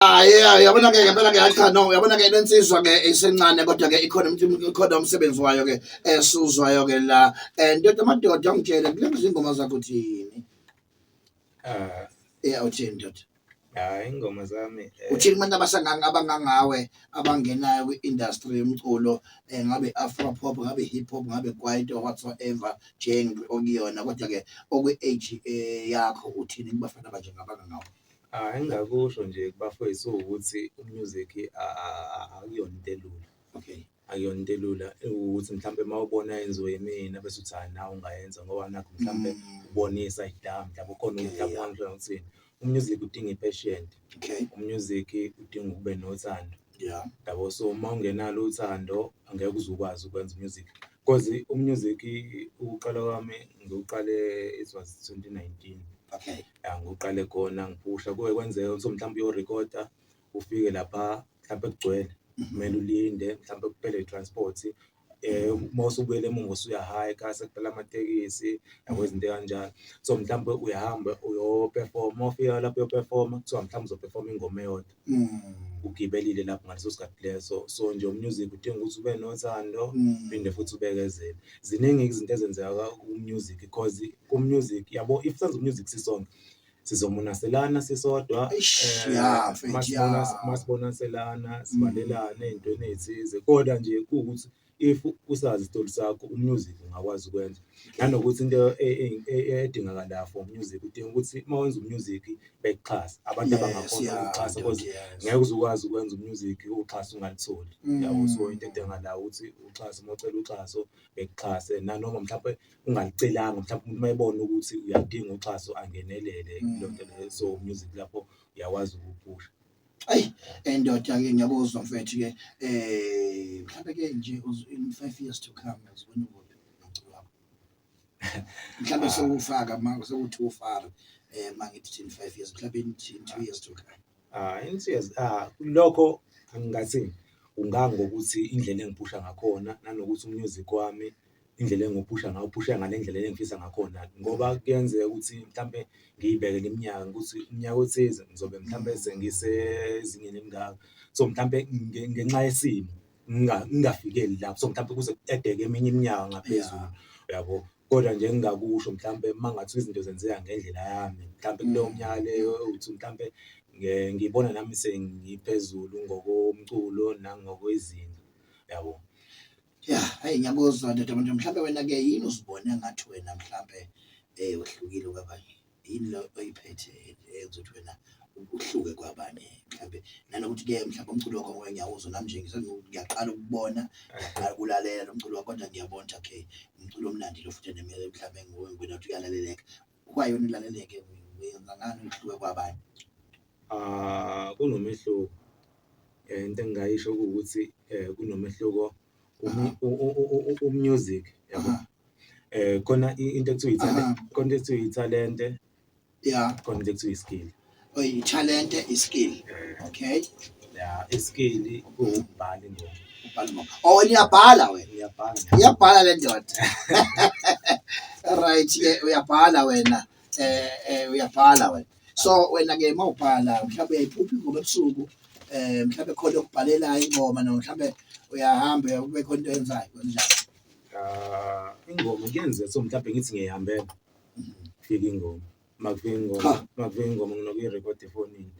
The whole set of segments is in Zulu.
Ah yeah, yabona ke ngempela ke, cha no, yabona ke lensizwa ke isencane, kodwa ke ikhona ikhona umsebenzi wayo ke esuzwayo ke la. Ndoda madoda, ngitshele kulezi ingoma zakho uthini? Ah, Yeah, uthini, ndoda? Hayi, ingoma zami Uthini kubantu abasanganga abangangawe abangenayo kwi-industry yomculo, ngabe afro pop, ngabe hip hop, ngabe kwaito, whatsoever genre okuyona, kodwa ke okwi-age yakho, uthini kubafana abanjengabangangawe? Ah, engingakusho nje kubafowethu ukuthi umusic akuyona into elula. Akuyona into elula ukuthi mhlampe uma ubona yenziwe yimina bese uthi, "Hhayi, nawe ungayenza," ngoba nakhu mhlampe ubonisa idami, mhlawumbe ukhona mhlawumbe ungangitshela ukuthini. Umusic udinga i-passion, umusic udinga ube nothando, yabo. So uma ungenalo uthando angeke uze ukwazi ukwenza umusic, 'cause umusic ukuqala kwami ngiwuqale, it was 2019. Ya, ngiwuqale khona ngiphusha, kuke kwenzeka so mhlawumbe uyorekhoda, ufike lapha mhlampe kugcwele, kumele ulinde mhlampe kuphele i-transport, uma usubuyela emuva usuya-hike-a sekuphela amatekisi, yabo, izinto ey'kanjalo. So mhlampe uyahamba uyo-perform-a, uma ufika lapho uyo-perform-a kuthiwa mhlawumbe uzo-perform-a ingoma eyodwa, ugibelile lapho ngaleso sikhathi leso. So nje umusic udinga ukuthi ube nothando, uphinde futhi ubekezele. Ziningi izinto ezenzeka ku-music, because ku-music, yabo, if senza umusic sisonke sizomonaselana sisodwa. Eish, ya mfethu, ya. Masibonaselana sibalelane ey'ntweni ey'thize, kodwa nje kuwukuthi if usazi isitori sakho, umusic ungakwazi ukwenza. Nanokuthi into edingakalayo for music, udinga ukuthi uma wenza umusic bekuxhase abantu abangakhona ukuxhasa, because ngeke uze ukwazi ukwenza umusic uxhaso ungalitholi, yabo. So into edingakalayo ukuthi uxhase, uma ucela uxhaso bekuxhase, nanoma mhlawumpe ungalicelanga, mhlawumbe umuntu uma ebona ukuthi uyaludinga uxhaso angenelele kuleyo nto leyo. So music lapho uyakwazi ukuwuphusha. Ayi, ndoda-ke, ngiyakuzwa mfethu-ke. Mhlampe-ke nje in 5 years to come uzibona ukuphi nomculo wakho? Mhlambe sewufaka ma sewuthi ufar mangithi in 5 years, mhlambe in 2 years to come. Ah, in 2 years, ah, lokho angingathini, kungangokuthi indlela engiphusha ngakhona nanokuthi umusic wami indlela engiwuphusha ngayo uphusha ngale ndlela engifisa ngakhona, ngoba kuyenzeka ukuthi mhlampe ngiyibekele iminyaka ukuthi umnyaka othize ngizobe mhlampe sengisezingeni elingaka, so mhlampe ngenxa yesimo ngingafikeli lapho, so mhlampe kuze ku-add-eke eminye iminyaka ngaphezulu, uyabo. Kodwa nje engingakusho, mhlampe uma kungathiwa izinto zenzeka ngendlela yami, mhlampe kuleyo minyaka leyo ewukuthi mhlampe ngiyibona nami sengiphezulu ngokomculo nangokwezinga, yabo. Ya, hayi, ngiyakuzwa ndoda. Manje mhlambe wena-ke yini uzibone ngathi wena mhlambe uhlukile kwabanye? Yini lo oyiphethe eyenza ukuthi wena uhluke kwabanye mhlambe? Nanokuthi-ke mhlawumbe umculo wakho, ngoba ngiyawuzwa nami nje, ngiyaqala ukubona, ngiyaqala ukulalela lo mculo wakho, kodwa ngiyabona ukuthi okay, umculo omnandi lo, futhi mhlambe nguwe ngibona ukuthi uyalaleleka. Kwayona ulaleleke, wenza ngani uhluke kwabanye? Ah, kunomehluko. Into engingayisho kuwukuthi kunomehluko umusic, yabo. Khona into ekuthiwa ithalente, khona into ekuthiwa ithalente, khona into ekuthiwa iskill. Oh, ithalente, iskill. Okay. Ya, iskill kuwukubhala ingoma. Ubhala ingoma. Oh, wena uyabhala wena. Ngiyabhala. Uyabhala le ndoda. Right ke, uyabhala wena. Uyabhala wena. So wena ke mawubhala mhlawumbe uyayiphupha ingoma ebusuku, mhlawumbe khona okubhalelayo ingoma, noma mhlawumbe uyahamba kube khona into oyenzayo kanjani? Ah, ingoma kuyenzeka so mhlawumbe ngithi ngiyihambela, kufike ingoma. Uma kufika ingoma, uma kufika ingoma nginokuyirekhoda efonini.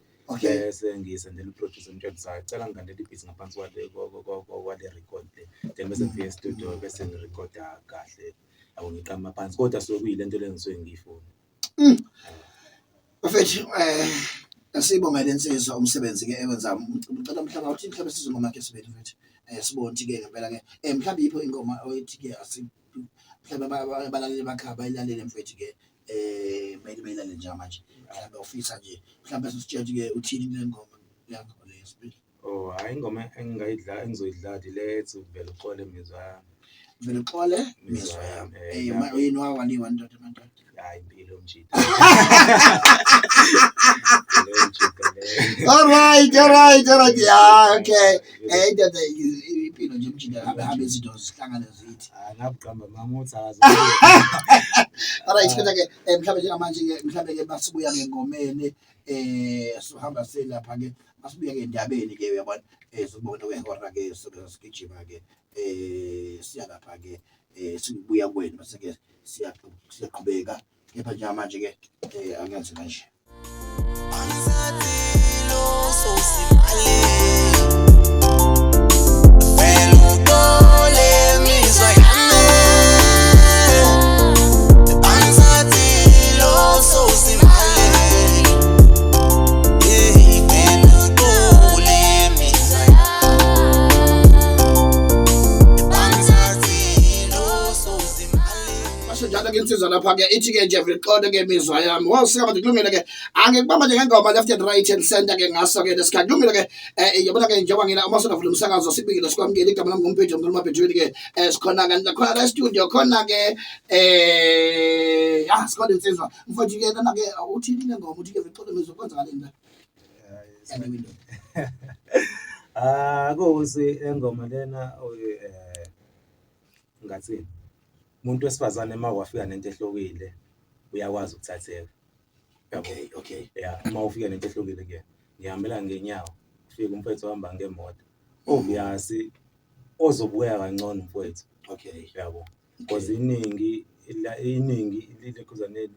Bese ngiyisendela u-producer, ngimtshela ukuthi, "Hayi, cela ngikhandele i-beat ngaphansi kwale record le." Then bese ngifika e-studio bese ngirekhoda kahle, yabo, ngiqamba phansi, kodwa suke kuyile nto le engisuke ngiyifuna. Bafethu, asibonge le nsizwa umsebenzi ke ewenza. Ngicela mhlawumbe awuthi mhlawumbe sizwe ingoma yakhe sibili, mfethu. Sibone ukuthi ke ngempela ke mhlawumbe yipho ingoma oyithi ke asi mhlawumbe abalaleli bakhe abayilalele, mfethu, ke kumele beyilalele njengamanje. Mhlawumbe ufisa nje mhlawumbe sisitshela ukuthi ke uthini kule ngoma yakho le yesibili. Oh, hhayi, ingoma engingayidlala, engizoyidlala ile ethi "Vele Uxole Mizwa Yami". "Vele Uxole Mizwa Yami". Lapho Yini wawaliwa, ndoda madoda? Hhayi, impilo yomjita. Impilo yomjita leyo. All right, yeah, okay. Indoda, impilo nje umjita, hambe hambe izinto zihlangane zithi. Ah, ngabuqamba mama uthi akazi. Alright, kodwa ke mhlawumbe njengamanje ke mhlawumbe ke basibuya ngengomeni, sohamba selapha ke. Masibuye ke endabeni ke uyabona sizobona kwehora ke sobe sigijima ke siya lapha ke sibuya kwenu bese ke siyaqhubeka kepha njengamanje ke angenze kanje. Basho njalo ke insizwa lapha ke ithi ke nje vele ke imizwa yami. Wawusika manje kulungile ke. Angikubamba nje ngengoma left and right and center ke ngaso ke lesikhathi. Kulungile ke yabona ke njengoba ngina uma singavula umsakazo sibikile sikwamukele igama lami nguMphetho ngikhuluma Bhejweni ke sikhona ke khona la studio khona ke ya sikhona insizwa. Mfowethu ke lana ke uthini le ngoma uthi ke vele imizwa kwenzakaleni la. Yani window. Ah, kuwukuthi le ngoma lena ngathini, umuntu wesifazane uma wafika nento ehlukile uyakwazi ukuthatheka. Yabo. Okay. Ya, uma ufika nento ehlukile kuyena, ngihambela ngenyawo, ufike umfwethu ohamba ngemoto. Obvious ozobukeka kangcono umfwethu. Okay. Yabo. Because iningi iningi lilekhuzaneni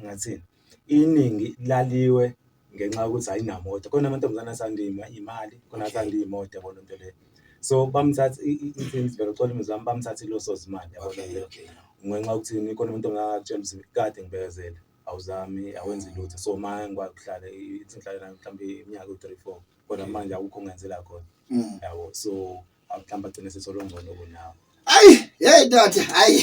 ngathini, iningi laliwe ngenxa yokuthi ayinamoto. Khona amantombazane athanda imali, khona athanda iy'moto yabo lento leyo. So bamthatha ithini vele uxole imizwa yami, bamthatha iloso zimali yabo lento leyo. Ngenxa yokuthini khona amantombazane akutshela ukuthi kade ngibekezela, awuzami, awenzi lutho. So ma ngikwazi ukuhlala ithi ngihlale naye mhlawumbe iminyaka ewu-three four, kodwa manje akukho ongenzela khona yabo. So mhlawumbe agcine esethola ongcono kunawe. Ayi, hey ndoda, hayi.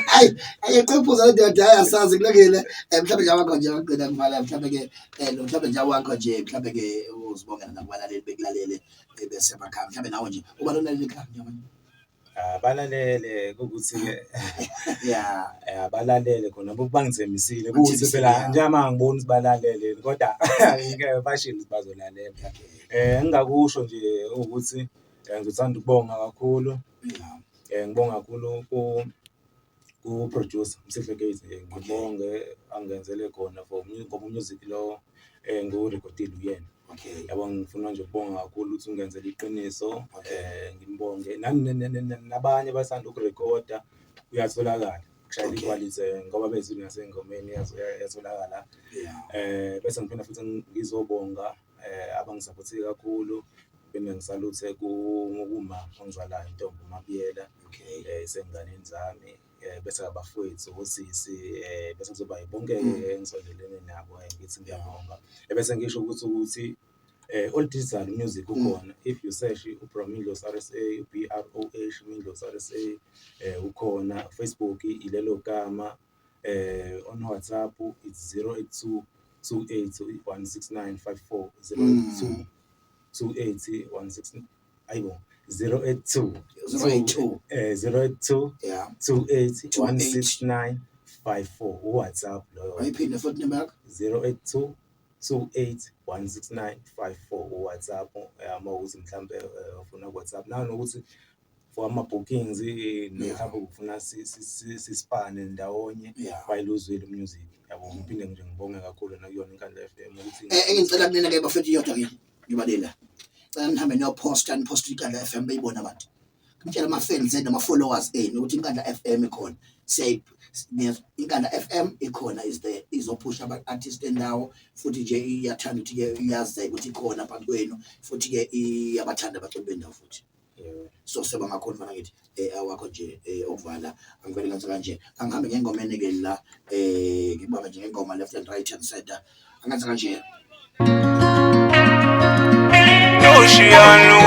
Hayi, ayiqephuza le ndoda, hayi asazi kulungile. Mhlawumbe nje wakho nje wagcina kuvala mhlawumbe ke lo mhlawumbe nje wakho nje mhlawumbe ke uzibongela nakubalaleli bekulalele bese emakhaya. Mhlawumbe nawe nje uba lolalela ekhaya njengamanje. Abalalele kuwukuthi-ke Yeah. abalalele khona bangithembisile kuwukuthi Bathembisile, phela yeah. njengoba ngibona ukuthi balalele kodwa ngeke bashilo ukuthi bazolalela. Engingakusho nje ukuthi ngithanda ukubonga kakhulu. Ngibonga kakhulu ku-producer Msihlo Gates nje ngibonge angenzele khona for ngoba umusic lo ngiwurekhodile uyena. Yabo ngifuna nje ukubonga kakhulu ukuthi ungenzele iqiniso ngimbonge nabanye abasanda ukurekhoda uyatholakala kushayela ikhwalithi ngoba bezwile nasey'ngomeni iyatholakala. Bese ngiphinda futhi ngizobonga abangisaphothile kakhulu, ngiphinde ngisaluthe kuma ongizalayo intombi uMabiyela isey'nganeni zami bese abafowethu osisi bese kuzoba bonke-ke engisondelene nabo ngithi ngiyabonga. Ebese ngisho ukuthi all digital music ukhona if you search uBroh Mindlos R_S_A, B R O H Mindlos R_S_A ukhona, Facebook ilelo gama, on WhatsApp it's 082 28 169 54, 082 28 16 ayibo 082 082 082 Yeah. 28 169 54 uWhatsApp loyo. Ayiphinde futhi namba yakho. 082 28 169 54 uWhatsApp uma ukuthi mhlambe ufuna ku-WhatsApp nanokuthi for ama-bookings mhlawumbe ufuna sisipane ndawonye bayiluzwile umusic yabo. Ngiphinde nje ngibonge kakhulu nakuyona iNkandla F_M ukuthi Engicela kunina ke bafethu iyodwa ke ngibalela. Cela nihambe niyoposta niposte iNkandla FM beyibone abantu. Ngitshela ama-fans enu nama-followers enu ukuthi iNkandla FM ikhona. Siyayi iNkandla FM ikhona is there izophusha ama-artist endawo futhi nje iyathanda ukuthi ke iyazeka ukuthi ikhona phakathi kwenu futhi ke iyabathanda abaculi bendawo futhi. So siyabonga kakhulu mfana ngithi awakho nje okuvala angivele ngenze kanje angihambe ngengoma enike la ngibambe nje ngengoma left and right and center angenze kanje. Ocean.